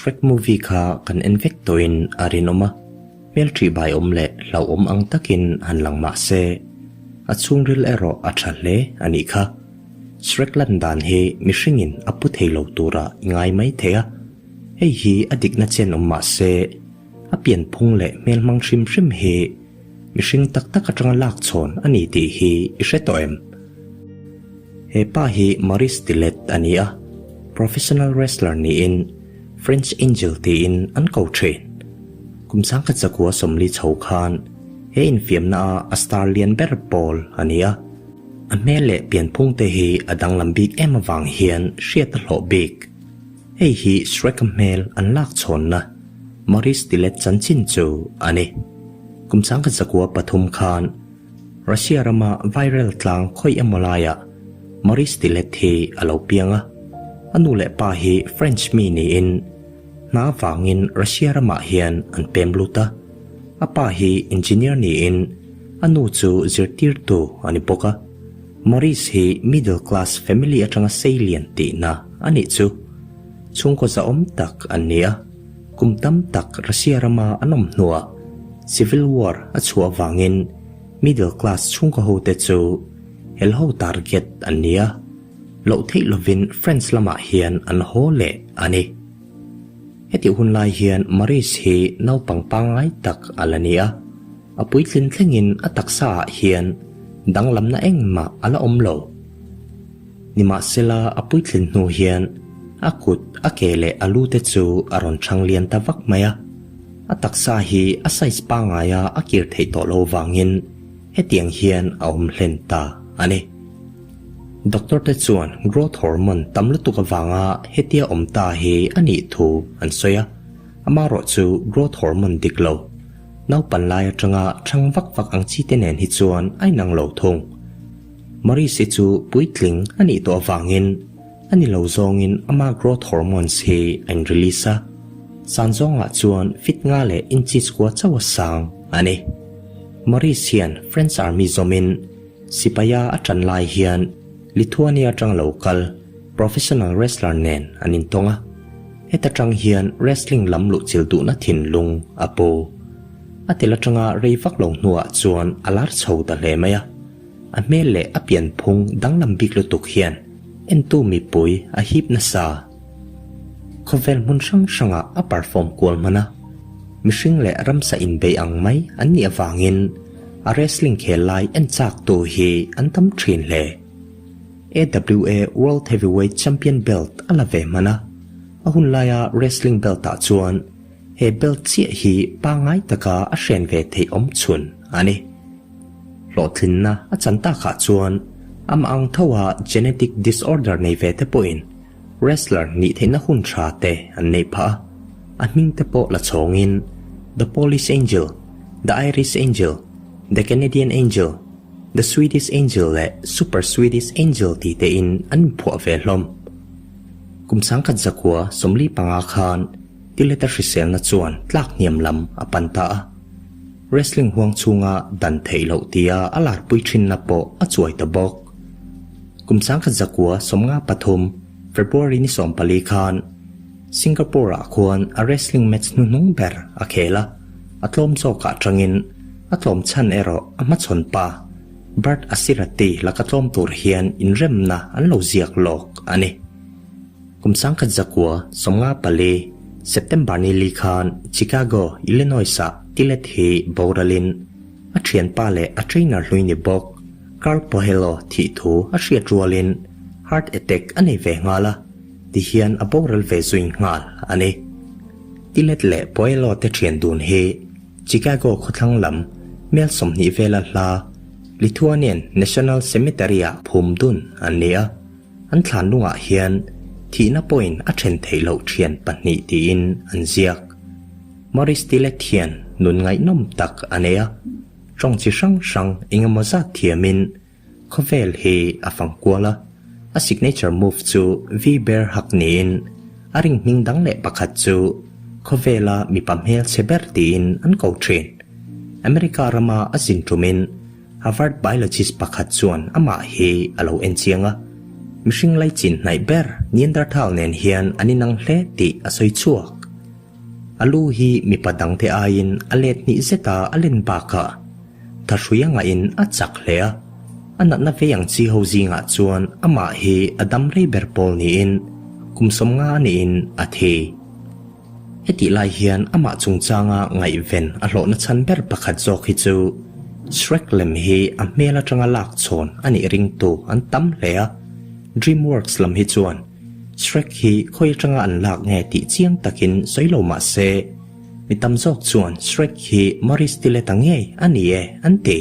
Shrek movie kha kan en vek tawhin a rinawm a, hmel ṭihbaiawm leh hlauhawm ang takin han lang mah se, a chhungril erawh a ṭha hle a nih kha. Shrek lan dan hi mihringin a pu thei lo tura i ngai mai thei a, hei hi a dikna chen awm mah se, a pianphung leh hmelhmang hrim hrim hi mihring tak tak atanga lak chhawn a ni tih hi i hre tawh em? He pa hi Maurice Tillet a ni a, professional wrestler niin French Angel tiin an ko thin. Kum sangkhat zakua 40 chho khan he infiamna a a star lian ber pawl a ni a, a hmel leh pianphung te hi a danglam bik em avang hian hriat a hlawh bik. Hei hi Shrek-a hmel an lak chhawnna Maurice Tillet chanchin chu a ni. Kum 1903 khan Russia rama viral tlang khawi emaw laiah Maurice Tillet hi a lo piang a. A nu leh pa hi French mi niin hna vangin Russia ramah hian an pem lut a. A pa hi engineer niin a nu chu zirtirtu a ni bawk a. Maurice hi middle class family atanga seilian tihna a nih chu. Chhungkaw zahawm tak an ni a, kum tam tak Russia rama an awm hnuah civil war a chhuah avangin middle class chhungkaw hote chu helho target an ni a, loh theih lovin France lamah hian an haw leh a ni. Hetih hun lai hian Maurice hi naupang pangngai tak a la ni a. A puitlin thlengin a taksa ah hian danglamna engmah a la awm lo. Nimahsela a puitlin hnu hian a kut, a ke leh a lu te chu a rawn chhang lian ta vak mai a. A taksa hi a size pangaia a kir theih tawh lo vangin hetiang hian a awm hlen ta a ni. Doctor te chuan growth hormone tam lutuk avanga hetia awm ta hi a nih thu an sawi a, amarawhchu growth hormone dik lo. Naupan lai atanga thang vak vak ang chi te nen hi chuan a inang lo thung. Maurice hi chu puitling a nih tawh avangin a ni lo zawngin ama growth hormones hi a in release a, san zawngah chuan fit nga leh inches kua chauh a sang a ni. Maurice hian French Army zawmin sipaia a tan lai hian Lithuania atanga lo kal professional wrestler nen an intawng a. Heta tang hian wrestling lam luhchilh duhna thinlung a pu. A tel atanga rei vak lo hnuah chuan a lar chho ta hle mai a. A hmel leh a pianphung danglam bik lutuk hian entu mipui a hip nasa. Khawvel hmun hrang hrangah a perform kual hman a. Mihring leh ramsa inbeih ang mai an nih avangin a wrestling khel lai en chak tu hi an tam thin hle. AWA World Heavyweight Champion belt a la ve hman a, a hun laia wrestling belt ah chuan he belt chiah hi pangngai taka a hren ve theih awm chhun a ni. Hlawhtlinna a chan takah chuan amah ang tho a genetic disorder nei ve te pawhin wrestler nih theihna hun tha te an neih phah a, a hming te pawh la chhawngin The Polish Angel, The Irish Angel, The Canadian Angel, The Swedish Angel leh Super Swedish Angel tih te in an inphuah ve hlawm. Kum 1945 khan Tileta hriselna chuan tlak hniam lam a pan ta a. Wrestling huang chhunga dan theih loh tia a larpui thinna pawh a chuai ta bawk. Kum 1993 February ni 14 khan Singapore ah khuan a wrestling match hnuhnung ber a khel a, a tlawm zawkah tangin A tlawm chhan erawh a hmachhawn pa Bert Assirati laka tlawm tur hian inremna an lo ziak lawk a ni. Kum 1994, September ni li khan Chicago, Illinois-ah Tillet hi boralin a thianpa leh a trainer hlui ni bawk Carl Pohello thih thu a hriat rualin heart attack a nei ve nghal a, tihian a boral ve zui nghal a ni. Tillet leh Poello te thian dun hi Chicago khawthlang lam mel 20 vela hla Lithuanian National Cemetery-ah phum dun an ni a, an thlan lungah hian thihna pawhin a then theih loh thian pahnih tiin an ziak. Maurice Tillet hian nun ngaihnawm tak a nei a, tawng chi hrang hrang engemaw zat thiamin Khawvel hi a fang kual a, a signature move chu V-bear hug niin a ring hming dang leh pakhat chu khawvela mipa hmel chhe ber tiin an ko thin. America rama a zin tumin Harvard biologist pakhat chuan amah hi a lo en chiang a, mihring laichin hnaih ber Neanderthal nen hian an inang hle tih a sawi chhuak. A lu hi mipa dangte aiin a let hnih zeta a len bakah thahrui a ngahin a chak hle a. A natna vei ang chi ho zingah chuan amah hi a dam rei ber pawl niin kum 50 a niin a thi. Hetih lai hian amah chungchanga ngaihven a hlawhna chhan ber pakhat zawk hi chu Shrek lem hi a hmel atanga lak chhawn a nih ringtu an tam hle a, DreamWorks lam hi chuan Shrek hi khawi atanga an lak nge tih chiang takin sawi lo mah se, mi tam zawk chuan Shrek hi Maurice Tillet-a ngei a ni e an ti.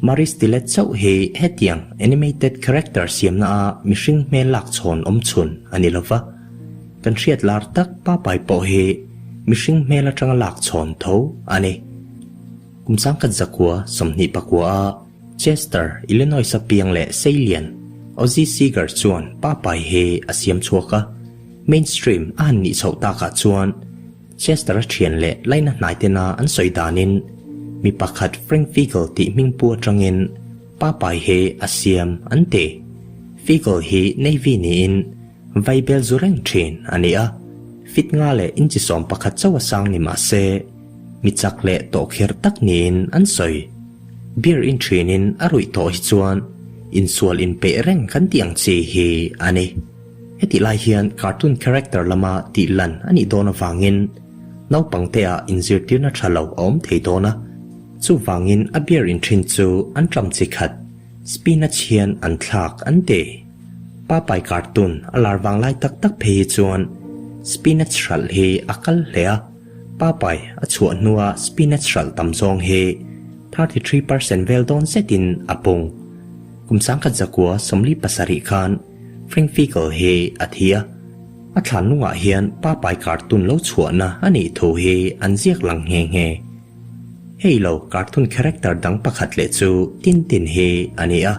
Maurice Tillet chauh hi hetiang animated character siamna a mihring hmel lak chhawn awm chhun a ni lova, kan hriat lar tak Popeye pawh hi mihring hmel atanga lak chhawn tho a ni. Kum sangkhat zakua 29 a Chester, Illinois-a piang leh seilian Ozzie Seeger chuan Popeye hi a siam chhuak a, mainstream a han nih chhoh takah chuan Chester-a thian leh laina hnai tena an sawi danin mi pakhat Frank Figel tih hmingpu atangin Popeye hi a siam an ti. Figel hi Navy niin vaibel zu reng thin a ni a, fit nga leh inchi 11 chauh a sang ni mah se mi chak leh tawhkherh tak niin an sawi. Beer in thinin a ruih tawh hi chuan insual inpeih reng kan tih ang chi hi a ni. Hetih lai hian cartoon character lama tih lan a nih dawn avangin naupang te ah inzirtirna tha lo a awm thei dawn a, chuvangin a beer in thin chu an ṭam chi khat spinach hian an thlak an ti. Popeye cartoon a lar vang lai tak tak phei hi chuan spinach hralh hi a kal hle a. Popeye a chhuah hnua spinach hralh tam zawng hi 33% vel dawn zetin a pung. Kum 1947 khan Frank Figel hi a thi a, a thlan lungah hian Popeye cartoon lo chhuahna a nih thu hi an ziak lang nghe nghe. Hei lo cartoon character dang pakhat leh chu Tintin hi a ni a,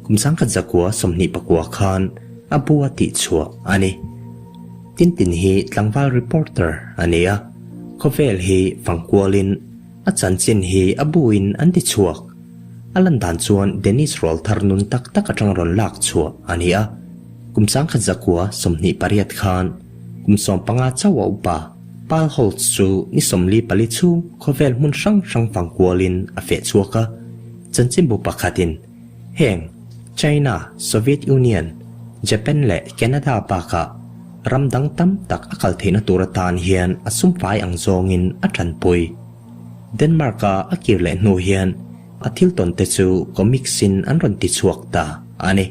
kum 1929 khan a bu a tihchhuah a ni. Tintin hi tlangval reporter a ni a, khawvel hi fangkualin a chanchin hi a buin an ti chhuak. A lan dan chuan Dennis Rawlthar nun tak tak atang rawn lak chhuah a ni a, kum 1928 khan kum 15 chauh a upa Paul Holtz chu ni 44 chhung khawvel hmun hrang hrang fangkualin a feh chhuak a, chanchinbu pakhatin Heng, China, Soviet Union, Japan leh Canada bakah ram dang tam tak a kal theihna tur atan hian a sumfai ang zawngin a tanpui. Denmark-a a kir leh hnu hian a thil tawn te chu comics-in an rawn ti chhuak ta a ni.